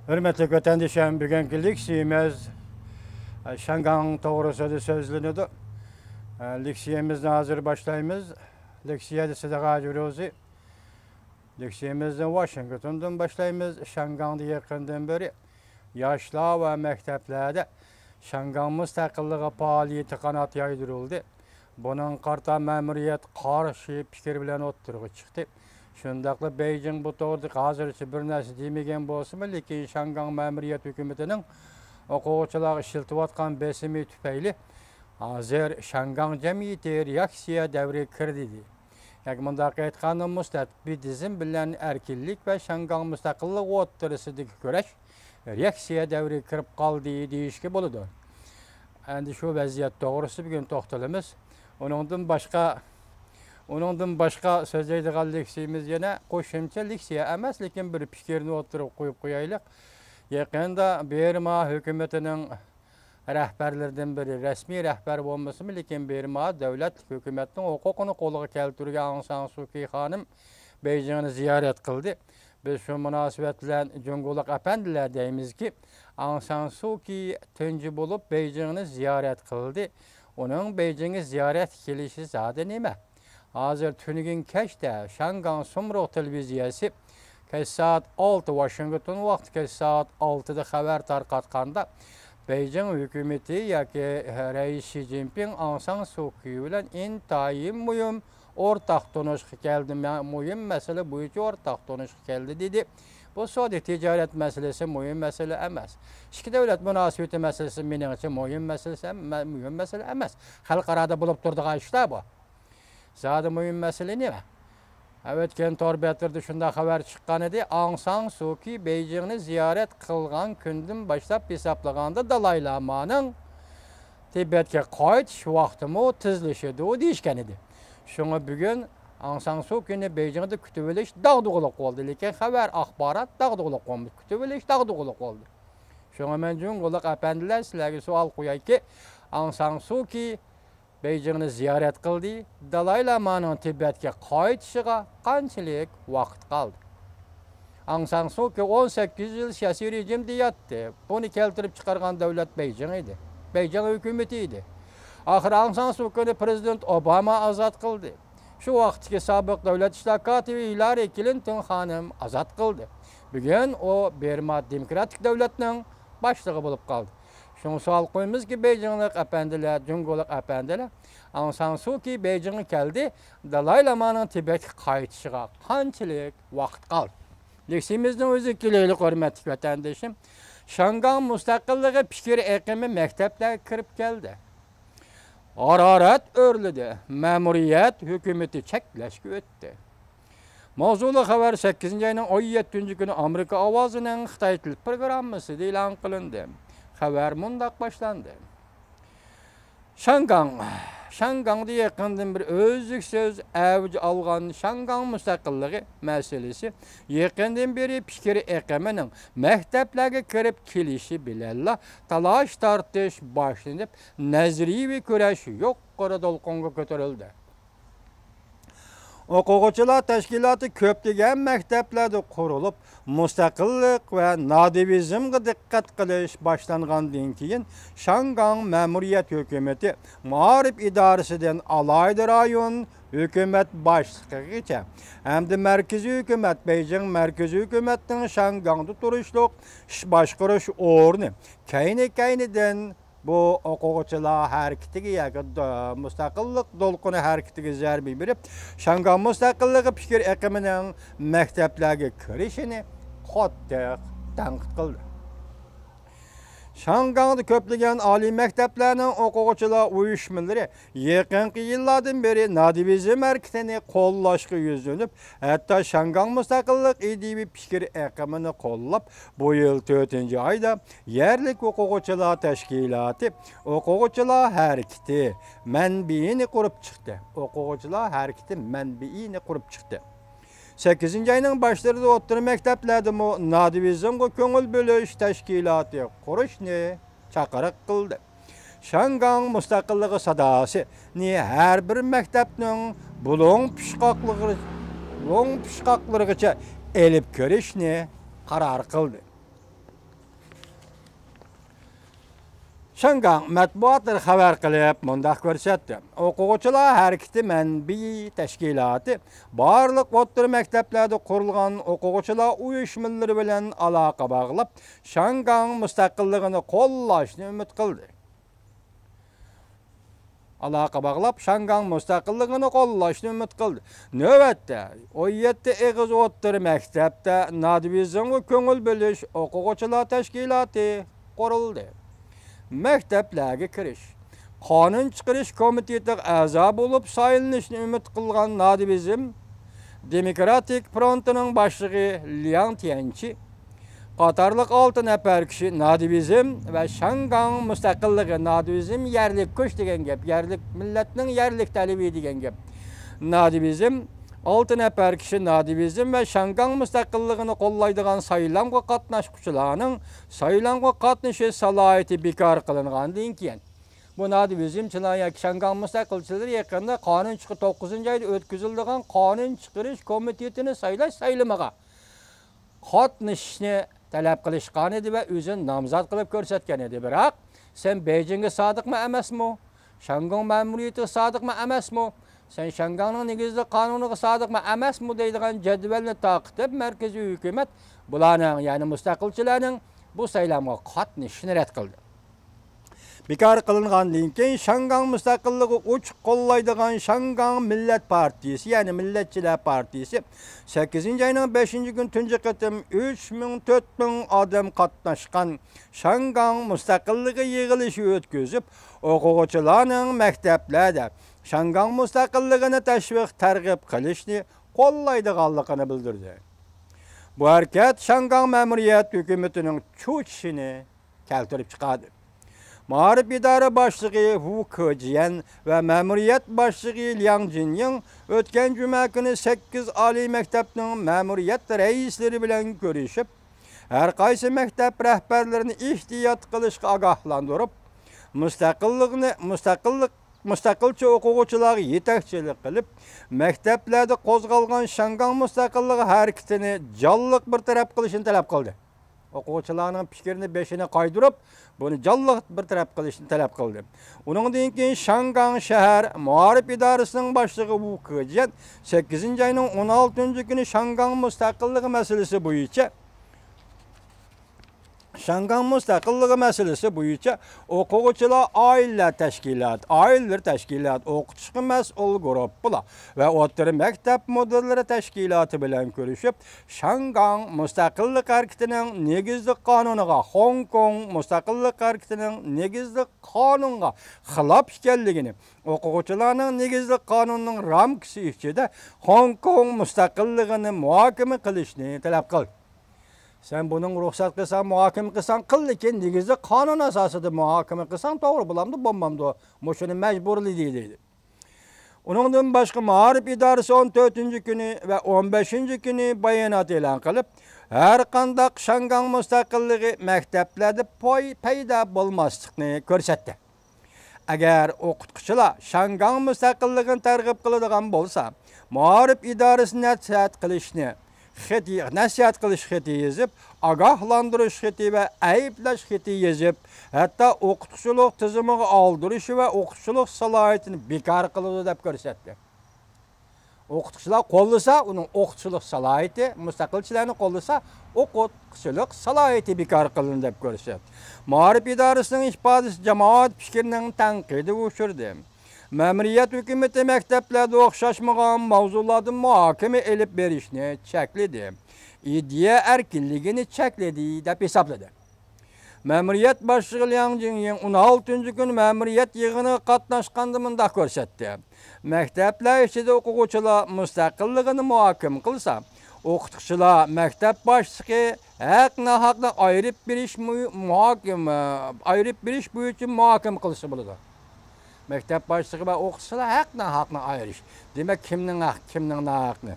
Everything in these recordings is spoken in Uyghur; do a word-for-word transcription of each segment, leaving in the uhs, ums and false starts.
ھۆرمەتلىك ۋەتەندىشىم، بۈگۈنكى لېكسىيىمىز شياڭگاڭ توغرىسىدا سۆزلىنىدۇ. لېكسىيىمىزنى ھازىر باشلايمىز. لېكسىيەدە سىدىغاجى روزى. لېكسىيىمىزنى ۋاشىنگتوندىن باشلايمىز. شياڭگاڭدا يېقىندىن بېرى ياشلار ۋە مەكتەپلەردە شياڭگاڭ مۇستەقىللىقى پائالىيىتى قانات يايدۇرۇلدى. بۇنىڭغا قارىتا مەمۇرىيەت قارشى پىكىر بىلەن ئوتتۇرىغا چىقتى. شۇنداقلا بېيجىڭ بۇ توغرىدا ھازىرچە بىر نەرسە دېمىگەن بولسىمۇ، لېكىن شياڭگاڭ مەمۇرىيەت ھۆكۈمىتىنىڭ ئوقۇغۇچىلارغا ئىشلىتىۋاتقان بېسىمى تۈپەيلى ھازىر شياڭگاڭ جەمئىيىتى رېئاكسىيە دەۋرىگە كىردى، دېدى. ياكى مۇنداق ئېيتقاندا، مۇستەبىدىزم بىلەن ئەركىنلىك ۋە شياڭگاڭ مۇستەقىللىقى ئوتتۇرىسىدىكى كۈرەش رېئاكسىيە دەۋرىگە كىرىپ قالدى دېيىشكە بولىدۇ. ئەندى شۇ ۋەزىيەت توغرىسىدا بۈگۈن توختىلىمىز. ئۇنىڭدىن باشقا، ئۇنىڭدىن باشقا سۆزلەيدىغان لېكسىيىمىز يەنە قوشۇمچە لېكسىيە ئەمەس، لېكىن بىر پىكىرنى ئوتتۇرىغا قويۇپ قويايلىق. يېقىندا بىرما ھۆكۈمىتىنىڭ رەھبەرلىرىدىن بىرى، رەسمىي رەھبەر بولمىسىمۇ، لېكىن بىرما دۆلەتلىك ھۆكۈمەتنىڭ ھوقۇقىنى قولغا كەلتۈرگەن ئاڭ سان سۇكى خانىم بېيجىڭنى زىيارەت قىلدى. بىز شۇ مۇناسىۋەت بىلەن جۇڭگولۇق ئەپەندىلەر دەيمىزكى، ئاڭ سان سۇكى تۇنجى بولۇپ بېيجىڭنى زىيارەت قىلدى. ئۇنىڭ بېيجىڭغا زىيارەت كېلىشى زادى نېمە؟ ھازىر تۈنۈگۈن كەچتە شياڭگاڭ سۇمرۇغ تېلېۋىزىيەسى كەچ سائەت ئالتە، ۋاشىنگتون ۋاقتى كەچ سائەت ئالتىدا خەۋەر تارقاتقاندا، بېيجىڭ ھۆكۈمىتى ياكى رەئىس شى جىنپىڭ ئاڭ سان سۇكى بىلەن ئىنتايىن مۇھىم ئورتاق تونۇشقا كەلدى، مە-، مۇھىم مەسىلە بويىچە ئورتاق تونۇشقا كەلدى، دېدى. بۇ سودا تىجارەت مەسىلىسى مۇھىم مەسىلە ئەمەس. ئىككى دۆلەت مۇناسىۋىتى مەسىلىسى مېنىڭچە مۇھىم مەسىلىسى ئەم-، مە-، مۇھىم مەسىلە ئەمەس. خەلقئارادا بولۇپ تۇرىدىغان ئىشلار بۇ. زادى مۇھىم مەسىلە نېمە؟ ئەۋەتكەن تور بەتلىرىدە شۇنداق خەۋەر چىققان ئىدى، ئاڭ سان سۇكى بېيجىڭنى زىيارەت قىلغان كۈندىن باشلاپ ھېسابلىغاندا، دالاي لامانىڭ تىبەتكە قايتىش ۋاقتىمۇ تېزلىشىدۇ دېيىشكەن ئىدى. شۇڭا بۈگۈن ئاڭ سان سۇكىنى بېيجىڭدا كۈتۈۋېلىش داغدۇغىلىق بولدى، لېكىن خەۋەر، ئاخبارات داغدۇغىلىق بولمىدى، كۈتۈۋېلىش داغدۇغىلىق بولدى. شۇڭا مەن جۇڭگولۇق ئەپەندىلەر، سىلەرگە سوئال قويايكى، ئاڭ سان سۇكى بېيجىڭنى زىيارەت قىلدى. دالاي لامانىڭ تىبەتكە قايتىشىغا قانچىلىك ۋاقىت قالدى؟ ئاڭ سان سۇكى ئون سەككىز يىل سىياسىي رېجىمدە ياتتى. بۇنى كەلتۈرۈپ چىقارغان دۆلەت بېيجىڭ ئىدى. بېيجىڭ ھۆكۈمىتى ئىدى. ئاخىرى ئاڭ سان سۇكىنى پىرېزىدېنت ئوباما ئازاد قىلدى. شۇ ۋاقىتتىكى سابىق دۆلەت ئىشلار كاتىپى ھىلارى كلىنتون خانىم ئازاد قىلدى. بۈگۈن ئۇ بىرما دېموكراتىك دۆلەتنىڭ باشلىقى بولۇپ قالدى. شۇڭا سوئال قويىمىزكى، بېيجىڭلىق ئەپەندىلەر، جۇڭگولۇق ئەپەندىلەر، ئاڭ سان سۇكى بېيجىڭغا كەلدى، دالاي لامانىڭ تىبەتكە قايتىشىغا قانچىلىك ۋاقىت قالدى؟ لېكسىيىمىزنىڭ ئۆزىگە كېلەيلى، ھۆرمەتلىك ۋەتەندىشىم. شياڭگاڭ مۇستەقىللىقى پىكىر ئېقىمى مەكتەپلەرگە كىرىپ كەلدى. ھارارەت ئۆرلىدى، مەمۇرىيەت ھۆكۈمىتى چەكلەشكە ئۆتتى. ماۋزۇلۇق خەۋەر سەككىزىنچى ئاينىڭ ئون يەتتىنچى كۈنى ئامېرىكا ئاۋازىنىڭ خىتاي تىل پروگراممىسىدا ئېلان قىلىندى. خەۋەر مۇنداق باشلاندى. شياڭگاڭ. شياڭگاڭدا يېقىندىن بېرى ئۈزلۈكسىز ئەۋج ئالغان شياڭگاڭ مۇستەقىللىقى مەسىلىسى يېقىندىن بېرى پىكىر ئېقىمىنىڭ مەكتەپلەرگە كىرىپ كېلىشى بىلەنلا تالاش-تارتىش باشلىنىپ، نەزەرىيىۋى كۈرەش يۇقىرى دولقۇنغا كۆتۈرۈلدى. ئوقۇغۇچىلار تەشكىلاتى كۆپلىگەن مەكتەپلەردە قۇرۇلۇپ، مۇستەقىللىق ۋە نادىۋىزمغا دىققەت قىلىش باشلانغاندىن كېيىن، شياڭگاڭ مەمۇرىيەت ھۆكۈمىتى مائارىپ ئىدارىسىدىن ئالاھىدە رايون ھۆكۈمەت باشلىقىغىچە ھەمدە مەركىزىي ھۆكۈمەت، بېيجىڭ مەركىزىي ھۆكۈمەتنىڭ شياڭگاڭدا تۇرۇشلۇق ئىش باشقۇرۇش ئورنى كەينى-كەينىدىن بۇ ئوقۇغۇچىلار ھەرىكىتىگە ياكى د-، مۇستەقىللىق دولقۇنى ھەرىكىتىگە زەربە بېرىپ، شياڭگاڭ مۇستەقىللىقى پىكىر ئېقىمىنىڭ مەكتەپلەرگە كىرىشىنى قاتتىق تەنقىد قىلدى. شياڭگاڭدا كۆپلىگەن ئالىي مەكتەپلەرنىڭ ئوقۇغۇچىلار ئۇيۇشمىلىرى يېقىنقى يىللاردىن بېرى نادىۋىزم ھەرىكىتىنى قوللاشقا يۈزلىنىپ، ھەتتا شياڭگاڭ مۇستەقىللىق ئىدىيىۋى پىكىر ئېقىمىنى قوللاپ، بۇ يىل تۆتىنچى ئايدا يەرلىك ئوقۇغۇچىلار تەشكىلاتى ئوقۇغۇچىلار ھەرىكىتى مەنبىيىنى قۇرۇپ چىقتى. ئوقۇغۇچىلار ھەرىكىتى مەنبىيىنى قۇرۇپ چىقتى. سەككىزىنچى ئاينىڭ باشلىرىدا ئوتتۇرا مەكتەپلەردىمۇ نادىۋىزمغا كۆڭۈل بۆلۈش تەشكىلاتى قۇرۇشنى چاقىرىق قىلدى. شياڭگاڭ مۇستەقىللىقى ساداسىنى ھەر بىر مەكتەپنىڭ بۇلۇڭ پۇچقاقلىرى-، بۇلۇڭ پۇچقاقلىرىغىچە ئېلىپ كىرىشنى قارار قىلدى. شياڭگاڭ مەتبۇئاتلىرى خەۋەر قىلىپ مۇنداق كۆرسەتتى: ئوقۇغۇچىلار ھەرىكىتى مەنبىي تەشكىلاتى بارلىق ئوتتۇرا مەكتەپلەردە قۇرۇلغان ئوقۇغۇچىلار ئۇيۇشمىلىرى بىلەن ئالاقە باغلاپ، شياڭگاڭ مۇستەقىللىقىنى قوللاشنى ئۈمىد قىلدى. ئالاقە باغلاپ، شياڭگاڭ مۇستەقىللىقىنى قوللاشنى ئۈمىد قىلدى. نۆۋەتتە ئون يەتتە ئېغىز ئوتتۇرا مەكتەپتە نادىۋىزمغا كۆڭۈل بۆلۈش ئوقۇغۇچىلار تەشكىلاتى قۇرۇلدى. مەكتەپلەرگە كىرىش، قانۇن چىقىرىش كومىتېتىغا ئەزا بولۇپ سايلىنىشنى ئۈمىد قىلغان نادىۋىزم دېموكراتىك فرونتىنىڭ باشلىقى لياڭ تيەنچى قاتارلىق ئالتە نەپەر كىشى نادىۋىزم ۋە شياڭگاڭ مۇستەقىللىقى، نادىۋىزم يەرلىك كۈچ دېگەن گەپ، يەرلىك مىللەتنىڭ يەرلىك تەلىپى دېگەن گەپ. نادىۋىزم، ئالتە نەپەر كىشى نادىۋىزم ۋە شياڭگاڭ مۇستەقىللىقىنى قوللايدىغان سايلامغا قاتناشقۇچىلارنىڭ سايلامغا قاتنىشىش سالاھىيىتى بىكار قىلىنغاندىن كېيىن، بۇ نادىۋىزمچىلار ياكى شياڭگاڭ مۇستەقىلچىلىرى يېقىندا قانۇن چىقىرىپ، توققۇزىنچى ئايدا ئۆتكۈزۈلىدىغان قانۇن چىقىرىش كومىتېتىنى سايلاش سايلىمىغا قاتنىشىشنى تەلەپ قىلىشقان ئىدى ۋە ئۆزىنى نامزات قىلىپ كۆرسەتكەن ئىدى. بىراق، سەن بېيجىڭگە سادىقمۇ ئەمەسمۇ؟ شياڭگوڭ مەمۇرىيىتىگە سادىقمۇ ئەمەسمۇ؟ سەن شياڭگاڭنىڭ نېگىزلىك قانۇنىغا سادىقمۇ ئەمەسمۇ دەيدىغان جەدۋەلنى تارقىتىپ، مەركىزىي ھۆكۈمەت بۇلارنىڭ، يەنى مۇستەقىلچىلەرنىڭ بۇ سايلامغا قاتنىشىشىنى رەت قىلدى. بىكار قىلىنغاندىن كېيىن، شياڭگاڭ مۇستەقىللىقى ئوچۇق قوللايدىغان شياڭگاڭ مىللەت پارتىيىسى، يەنى مىللەتچىلەر پارتىيىسى، سەككىزىنچى ئاينىڭ بەشىنچى كۈنى تۇنجى قېتىم ئۈچ مىڭ، تۆت مىڭ ئادەم قاتناشقان شياڭگاڭ مۇستەقىللىقى يىغىلىشى ئۆتكۈزۈپ، ئوقۇغۇچىلارنىڭ مەكتەپلەردە شياڭگاڭ مۇستەقىللىقىنى تەشۋىق، تەرغىب قىلىشنى قوللايدىغانلىقىنى بىلدۈردى. بۇ ھەرىكەت شياڭگاڭ مەمۇرىيەت ھۆكۈمىتىنىڭ چۈشىنى كەلتۈرۈپ چىقاردى. مائارىپ ئىدارە باشلىقى ۋۇ كېجيەن ۋە مەمۇرىيەت باشلىقى لياڭ جىنيىڭ ئۆتكەن جۈمە كۈنى سەككىز ئالىي مەكتەپنىڭ مەمۇرىيەت رەئىسلىرى بىلەن كۆرۈشۈپ، ھەر قايسى مەكتەپ رەھبەرلىرىنى ئېھتىيات قىلىشقا ئاگاھلاندۇرۇپ، مۇستەقىللىقنى، مۇستەقىللىق، مۇستەقىلچى ئوقۇغۇچىلارغا يېتەكچىلىك قىلىپ، مەكتەپلەردە قوزغالغان شياڭگاڭ مۇستەقىللىقى ھەرىكىتىنى جانلىق بىر تەرەپ قىلىشىنى تەلەپ قىلدى. ئوقۇغۇچىلارنىڭ پىكرىنى، بېشىنى قايدۇرۇپ، بۇنى جانلىق بىر تەرەپ قىلىشنى تەلەپ قىلدى. ئۇنىڭدىن كېيىن شياڭگاڭ شەھەر مائارىپ ئىدارىسىنىڭ باشلىقى ۋۇ كېجيەن سەككىزىنچى ئاينىڭ ئون ئالتىنچى كۈنى شياڭگاڭ مۇستەقىللىقى مەسىلىسى بويىچە، شياڭگاڭ مۇستەقىللىقى مەسىلىسى بويىچە ئوقۇغۇچىلار، ئائىلىلەر تەشكىلات، ئائىلىلىرى تەشكىلات، ئوقۇتۇشقا مەسئۇل گۇرۇپپىلار ۋە ئوتتۇرا مەكتەپ مۇدىرلىرى تەشكىلاتى بىلەن كۆرۈشۈپ، شياڭگاڭ مۇستەقىللىق ھەرىكىتىنىڭ نېگىزلىك قانۇنىغا، خوڭكوڭ مۇستەقىللىق ھەرىكىتىنىڭ نېگىزلىك قانۇنغا خىلاپ ئىكەنلىكىنى، ئوقۇغۇچىلارنىڭ نېگىزلىك قانۇننىڭ رامكىسى ئىچىدە خوڭكوڭ مۇستەقىللىقىنى مۇھاكىمە قىلىشنى تەلەپ قىلدى. سەن بۇنىڭ رۇخسەت قىلساڭ، مۇھاكىمە قىلساڭ قىل، لېكىن نېگىزلىك قانۇن ئاساسىدا مۇھاكىمە قىلساڭ توغرا بولامدۇ، بولمامدۇ؟ مۇشۇنى مەجبۇرلىدى، دېدى. ئۇنىڭدىن باشقا، مائارىپ ئىدارىسى ئون تۆتىنچى كۈنى ۋە ئون بەشىنچى كۈنى بايانات ئېلان قىلىپ، ھەر قانداق شياڭگاڭ مۇستەقىللىقى مەكتەپلەردە پاي-، پەيدا بولماسلىقنى كۆرسەتتى. ئەگەر ئوقۇتقۇچىلار شياڭگاڭ مۇستەقىللىقىنى تەرغىب قىلىدىغان بولسا، مائارىپ ئىدارىسى نەسىھەت قىلىشنى خېتى، نەسىھەت قىلىش خېتى يېزىپ، ئاگاھلاندۇرۇش خېتى ۋە ئەيىبلەش خېتى يېزىپ، ھەتتا ئوقۇتقۇچىلىق تىزىمىغا ئالدۇرۇشى ۋە ئوقۇتقۇچىلىق سالاھىيىتىنى بىكار قىلىدۇ، دەپ كۆرسەتتى. ئوقۇتقۇچىلار قوللىسا، ئۇنىڭ ئوقۇتقۇچىلىق سالاھىيىتى، مۇستەقىلچىلەرنى قوللىسا، ئوقۇتقۇچىلىق سالاھىيىتى بىكار قىلىنىدۇ، دەپ كۆرسەتتى. مائارىپ ئىدارىسىنىڭ ئىپادىسى جامائەت پىكرىنىڭ تەنقىدىگە ئۇچرىدى. مەمۇرىيەت ھۆكۈمىتى مەكتەپلەردە ئوخشاشمىغان ماۋزۇلاردا مۇھاكىمە ئېلىپ بېرىشنى چەكلىدى. ئىدىيە ئەركىنلىكىنى چەكلىدى، دەپ ھېسابلىدى. مەمۇرىيەت باشلىقى لياڭ جىڭيىڭ ئون ئالتىنچى كۈنى مەمۇرىيەت يىغىنىغا قاتناشقاندا مۇنداق كۆرسەتتى: مەكتەپلەر ئىچىدە ئوقۇغۇچىلار مۇستەقىللىقىنى مۇھاكىمە قىلسا، ئوقۇتقۇچىلار مەكتەپ باشلىقى ھەق-ناھەقنى ئايرىپ بېرىش مۇ-، مۇھاكىمە، ئايرىپ بېرىش بويىچە مۇھاكىمە قىلسا بولىدۇ. مەكتەپ باشلىقى ۋە ئوقۇتقۇچىلار ھەق-ناھەقنى ئايرىش. دېمەك، كىمنىڭ ھەق، كىمنىڭ ناھەقنى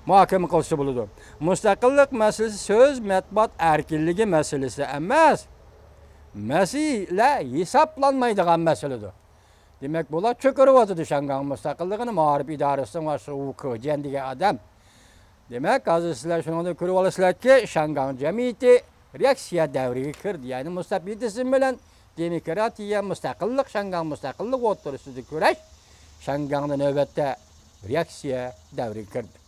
مۇھاكىمە قىلسا بولىدۇ. مۇستەقىللىق مەسىلىسى سۆز، مەتبۇئات ئەركىنلىكى مەسىلىسى ئەمەس، مەسىلە ھېسابلانمايدىغان مەسىلىدۇر. دېمەك، بۇلار چۆكۈرۈۋاتىدۇ شياڭگاڭ مۇستەقىللىقىنى، مائارىپ ئىدارىسىنىڭ باشلىقى ۋۇ كېجيەن دېگەن ئادەم. دېمەك، ھازىر سىلەر شۇنىڭدىن كۆرۈۋالىسىلەركى، شياڭگاڭ جەمئىيىتى رېئاكسىيە دەۋرىگە كىردى. يەنى مۇستەبىتىزم بىلەن دېموكراتىيە، مۇستەقىللىق، شياڭگاڭ مۇستەقىللىقى ئوتتۇرىسىدا كۈرەش شياڭگاڭدا نۆۋەتتە رېئاكسىيە دەۋرىگە كىردى.